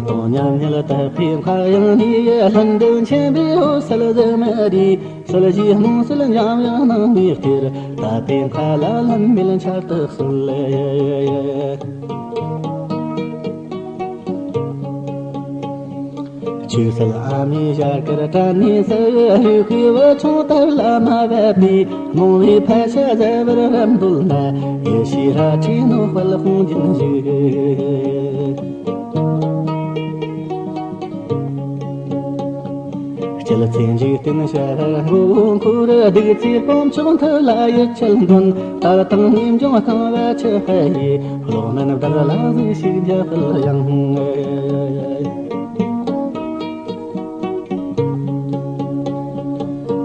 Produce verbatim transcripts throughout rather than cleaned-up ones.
དོན་མཉམ་ཉིད་དག་པའི་མཁའ་དབྱིངས་ནས། ལྷུན་གྲུབ་ཆེན་པོའི་འོད་གསལ་ཟད་མི་རིག་གསལ་བྱེད་རྨོངས་གསལ་འཇམ་དབྱངས་སྣང་བའི་གཏེར། དག་པའི་མཁའ་ལ་ལྷམ་མེར་འཆར་དུ་གསོལ། ཆོས་གསལ་ཨ་མའི་ཞལ་དཀར་དྲན་ནས་གསལ། རིག་པའི་བུ་ཆུང་དར་ལ་མ་བབས་པའི། རྨོངས་པའི་ཕལ་ཆེར་གཟེར་བར་རམ་འདོད་ན། ཡེ་ཤེས་རལ་གྲིའི་ནོར་དཔལ་དཔུང་འབྱིན་ཞིག་སྐྱེད་ཚལ་འཇིག་རྟེན་ཞལ་དཀར་མགོ་བོ་འཁོར། གདུགས་ཚེ་སྤོམ་ཆོག་མཐིལ་ལ་ཡིད་ཆེས་འདོན། དལ་དང་གནས་འབྱུང་རྐང་བ་ཆུ་ཕ་ཡིས། གློག་སྨན་བདག་ལ་གཟིགས་ཤིག་འཇམ་དཔལ་དབྱངས།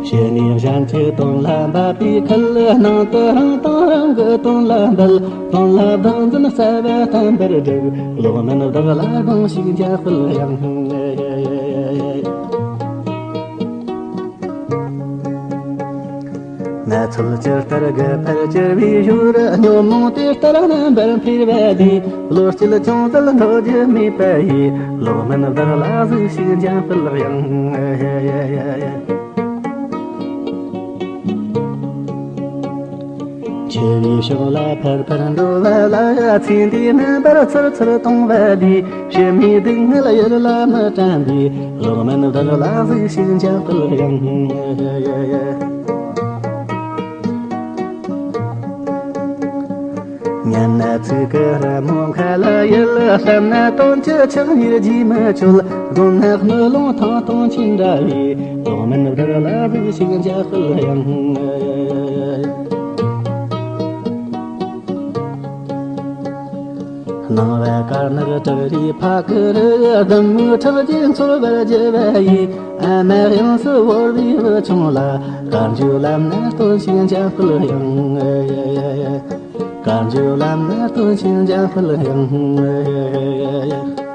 ཕྱི་ནས་གཞན་གྱི་དོན་ལ་འབད་པའི་ཁུལ། ནང་དུ་རང་དང་རང་གི་དོན་ལ་འབད། དོན་ལ་བདག་འཛིན་གསལ་བ་བརྟན་པར་སྒྲུབ། གློག་སྨན་བདག་ལ་གདངས་ཤིག་འཇམ་དཔལ་དབྱངས། ན་ཚོད་ཇི་ལྟར་རྒུད་པར་གྱུར་པའི་ཞོར། ཉོན་མོངས་དེ་ལྟར་རྣམ་པར་འཕེལ་བ་དེ། བློ་སྐྱེད་ཅུང་ཟད་འགྲོ་རྒྱུ་མེད་པ་ཡིས། གློག་སྨན་བདག་ལ་གཟིགས་ཤིག་འཇམ་དཔལ་དབྱངས། འཆི་བའི་ཕྱོགས་ལ་ཕར་ཕར་འགྲོ་བ་ལ། ཚེ་འདིའི་རྣམ་པར་ཚུར་ཚུར་གཏོང་བ་དེ། ཕྱི་མའི་སྡུག་བསྔལ་ཡིད་ལ་མི་དྲན་པའི། གློག་སྨན་བདག་ལ་གཟིགས་ཤིག་འཇམ་དཔལ་དབྱངས། ཉན་ན་ཚིག་གི་རི་མོ་མཁའ་ལ་ཡལ། བསམ་ན་དོན་གྱི་ཆགས་ཉིད་རྗེས་མི་གཅོད། དགོངས་ན་སྨོན་ལམ་ཐང་སྟོང་ཆེན་འདྲ་བའི། གློག་སྨན་བདག་ལ་གཟིགས་ཤིག་འཇམ་དཔལ་དབྱངས། སྣང་བ་དཀར་ནག་བྲག་རིའི་ཕ་ཁུ་རུ། གདམས་ངག་ཁྲག་རྒྱུན་འཚོལ་བར་བགྱི་བ་ཡི། ཨ་མ་དབྱངས་སུ་བོར་བའི་བུ་ཆུང་ལ། བཀའ་འགྱུར་ལམ་སྣ་སྟོན་ཞིང་འཇམ་དཔལ་དབྱངས། བཀའ་འགྱུར་ལམ་སྣ་སྟོན་ཞིང་འཇམ་དཔལ་དབྱངས།